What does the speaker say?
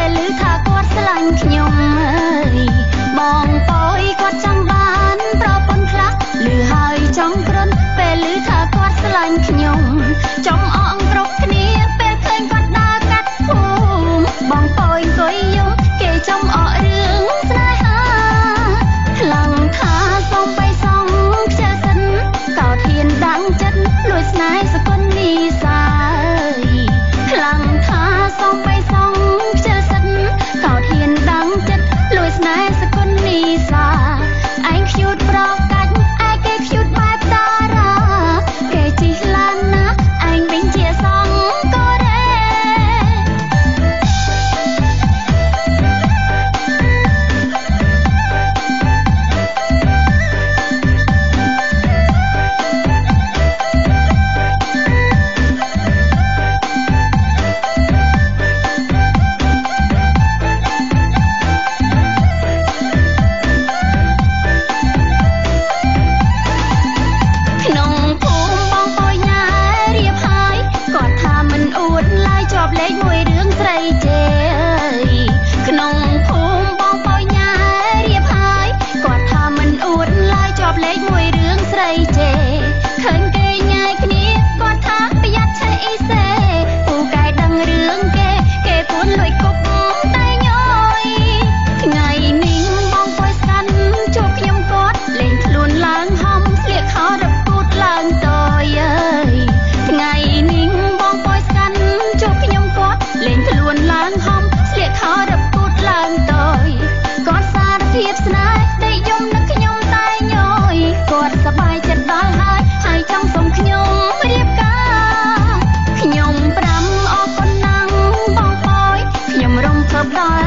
ពេលឮថាគាត់ស្រឡាញ់ខ្ញុំអើយ បងប៉យគាត់ចង់បានប្រពន្ធខ្លះ ឮហើយចង់គ្រុនពេលឮថាគាត់ស្រឡាញ់ខ្ញុំ ចំអងគ្រប់គ្នាពេលឃើញគាត់ដើរកាត់ភូមិ បងប៉យអង្គុយយំគេចំអករឿងស្នេហា ខ្លាំងថាសូមបីសងខ្ជិលសិនកោតហ៊ានដាំងចិត្តលួចស្នេហ៍សគុណនីសា ខ្លាំងថាសូមបីសងខ្ជិលសិនកោតហ៊ានដាំងចិត្តលួចស្នេហ៍សគុណនីសា ឯងខ្យូតប្រកាច់ ឯគេខ្យូតបែបតារា គេជិះឡានណា ឯងវិញជាសងកូរ៉េ។ ក្នុងភូមិបងប៉យញ៉ែរៀបហើយ គាត់ថាមិនអួតឡើយ ជាប់លេខមួយរឿងស្រីជេអើយ ក្នុងភូមិបងប៉យញ៉ែរៀបហើយ គាត់ថាមិនអួតឡើយ ជាប់លេខមួយរឿងស្រីជេ ឃើញគេញ៉ែគ្នា គាត់ថាប្រយ័ត្នឆេះអ៊ីសេ ពូកែដឹងរឿងគេ គេពួនលួចគប់តែញយ ថ្ងៃនេះបងប៉យស្កាន់ជួបខ្ញុំ គាត់លេងខ្លួនឡើងហំ ស្លៀកខោរពូតឡើងតយអើយ ថ្ងៃនេះបងប៉យស្កាន់ជួបខ្ញុំ គាត់លេងខ្លួនឡើងហំ ស្លៀកខោរពូតឡើងតយ គាត់សារភាពស្នេហ៍ដេកយំនឹកខ្ញុំតែញយ គាត់សប្បាយចិត្តដល់ហើយ ហើយចង់សុំខ្ញុំរៀបការ ខ្ញុំប្រាំអរគុណណាស់បងប៉យ ខ្ញុំរំភើបដល់